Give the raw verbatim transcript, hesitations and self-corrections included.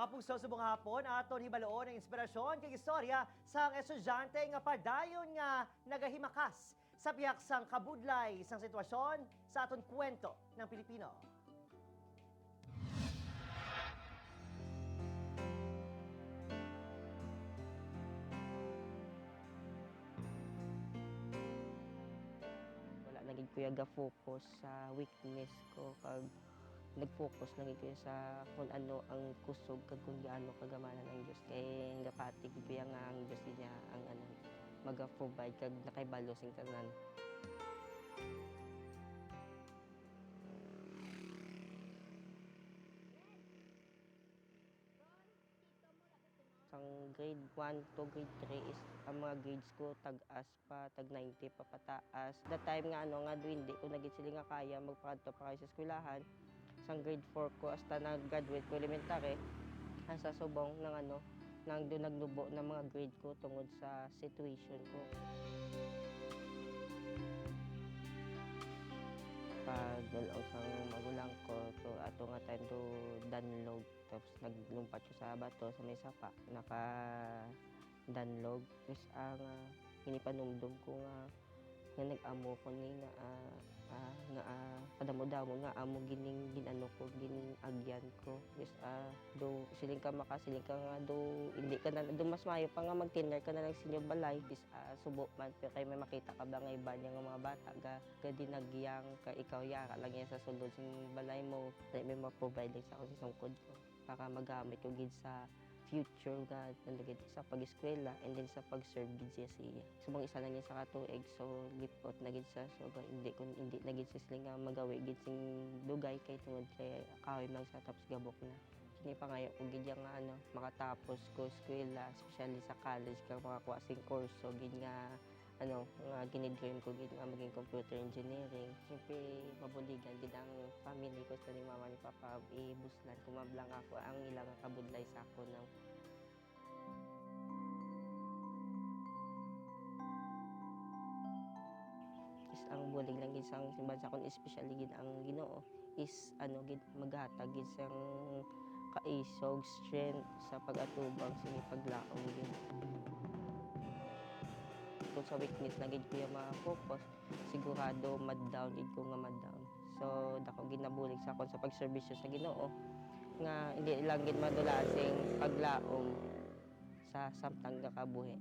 Puso, subong hapon aton hibaloon ang inspirasyon kag istorya sang estudyante nga padayon nga nagahimakas sa bihag sang kabudlay sang sitwasyon sa aton kwento ng Pilipino. Wala na gid, kuya, ga-focus sa weakness ko, kag nag-focus na gid ko sa kung ano ang kusog kag kung gaano kagamanan ang Dios. Kay nagapati gid ko ya nga ang Dios gid niya ang, ano, maga-provide kag nakahibalo sing tanan. Sang grade one to grade three is ang mga grades ko tag-as pa, tag ninety pa pataas. The time nga, ano, nga do hindi ko na gid sila nga kaya magpakadto pa kayo sa eskwelahan. Sang grade four ko hasta nag-graduate ko elementary, hasta subong nang, ano, nang do nagnubo na mga grade ko tungod sa situation ko. Pag dulong sang magulang ko, so ato nga time do danlog. Tapos naglumpat ko sa bato sa may sapa, naka-danlog. Tapos ang, ah, ginipanumdom ko nga, nga nag-amo ko ni nga, ah, ah, nga, ah, padamo-damo nga amo gining gin-ano ko, gin-agyan ko. Tapos, ah, do, siling ka maka, siling ka nga do, hindi ka na, do mas maayo pa nga mag-tenure ka na lang sa inyo balay. Tapos, ah, subo man, pero kay may makita ka ba nga iba niya nga mga bata, ga, ga dinagyang ka, ikaw yara lang yan sa sulod sing balay mo, dili may ma-provide lang sa ako sa sungkod ko. Para magamit ko gid sa future nga, ano gid, sa pag-eskwela and then sa pag-serve gid siya sa iya. Subong isa na niya sa katuig, so lipot na gid siya. So, ga-, hindi ko, hindi na gid siya sila nga magawi gid sing dugay kay tungod kay kahoy man siya tapos gabok na. Kini pangayo ko gid yang nga, ano, makatapos ko eskwela, especially sa college, kag makakuha sing kurso gid nga ano, nga gini-dream ko gid nga maging computer engineering. Siyempre, mabuligan gid ang family ko sa ni mama ni papa, ibuslan ko man lang ako ang ila nga kabudlay sa ako, no? Is ang bulig lang gid sang simbahan sa akon, especially gid ang Ginoo. Is, ano gid, maghatag gid sang kaisog, strength sa pag-atubang sa inyong paglaom gid. Kung sa weakness lang gid ko yung ma-focus, sigurado ma-down gid ko nga ma-down. So, dako gid nabulig sa akon sa pagserbisyo sa Ginoo, nga hindi lang gid madula sing paglaom sa samtang gakabuhi.